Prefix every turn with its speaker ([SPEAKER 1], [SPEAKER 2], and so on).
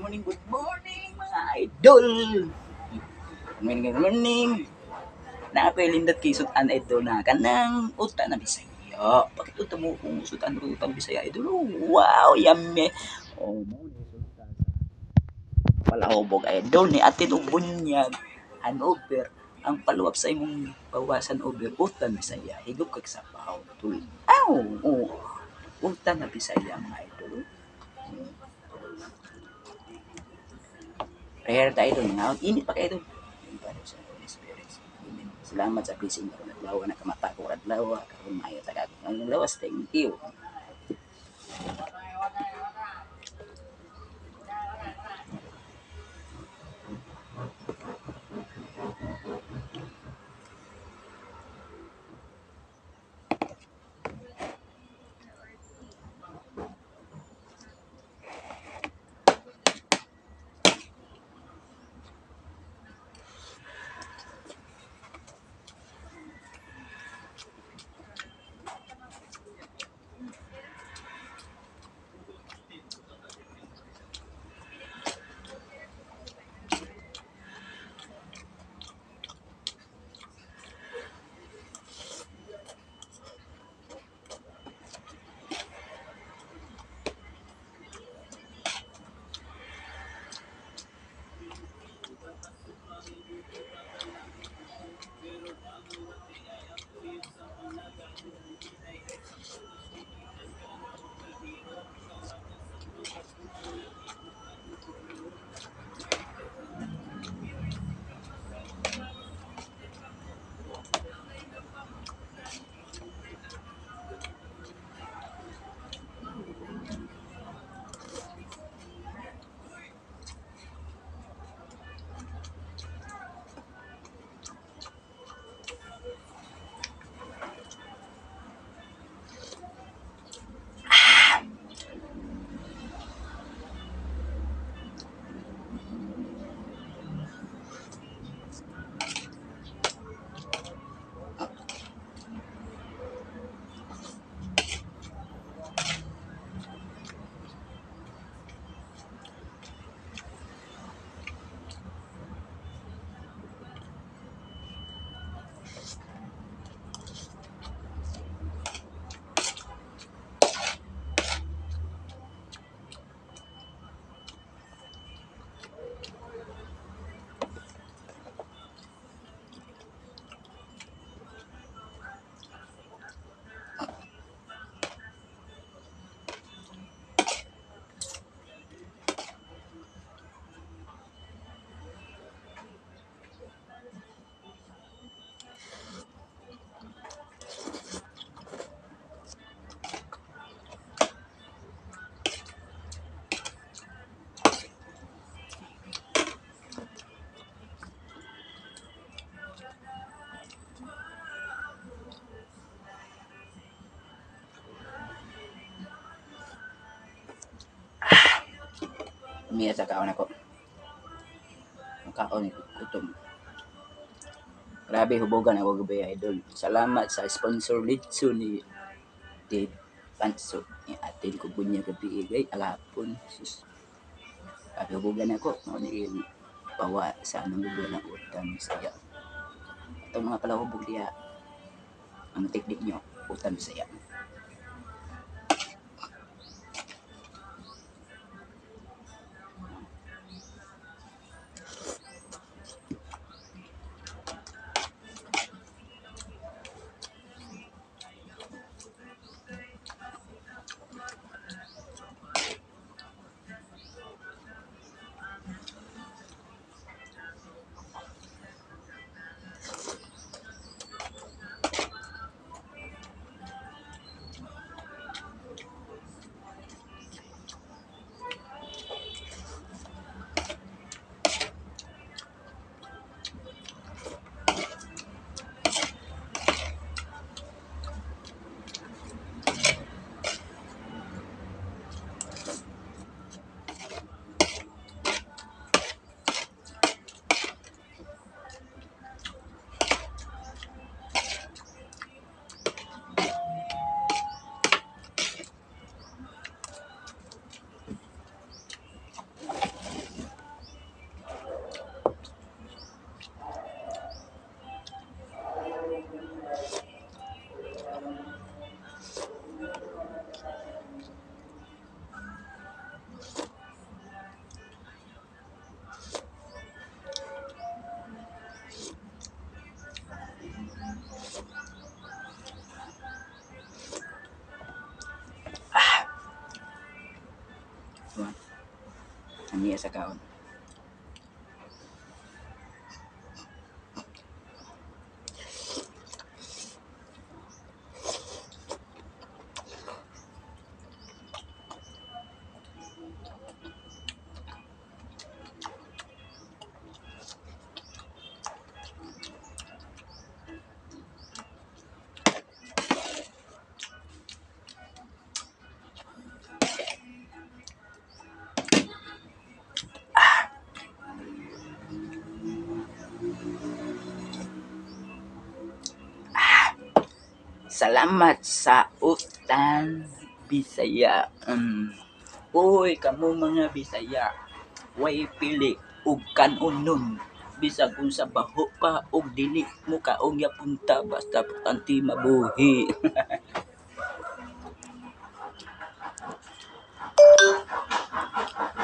[SPEAKER 1] Morning, good morning, mga idol. Good morning, good morning. Na ako lindot kay sutan, idol, na kanang uta na Bisaya. Bakit uta mo kung sutan utang Bisaya, idol? Oh, wow, yummy. Oh, mo ni sultan sa palahubog, idol, ni atin og bunyag hanover ang paluwap sa imong bawasan over utan Bisaya, higop kag sapaw tul. Aw, oh, utan na Bisaya, mga idol. Prayer tayo idol nga init pa kayo idol. Father, Son, Holy Spirit. Amen. Salamat sa blessing karon adlaw, nakamata ko adlaw karon, maayo ta ang lawas. Thank you. Umiya sa kaon ako. Ang kaon gutom. Grabe hubogan ako gabi, idol. Salamat sa sponsor litso ni Dave Panso. Ni atin ko bunya gabi gay alapon. Sus. Grabe hubogan ako. Mo ni bawa sa anong lugar ng utan Bisaya. Atong mga palahubog diha, ang teknik nyo, utan Bisaya. Niya sa kaon. Salamat sa utan, Bisaya. Uy, kamo mga Bisaya, way pili og kanunon bisag unsa, baho pa og dili mo kaon gyapunta, basta importante mabuhi.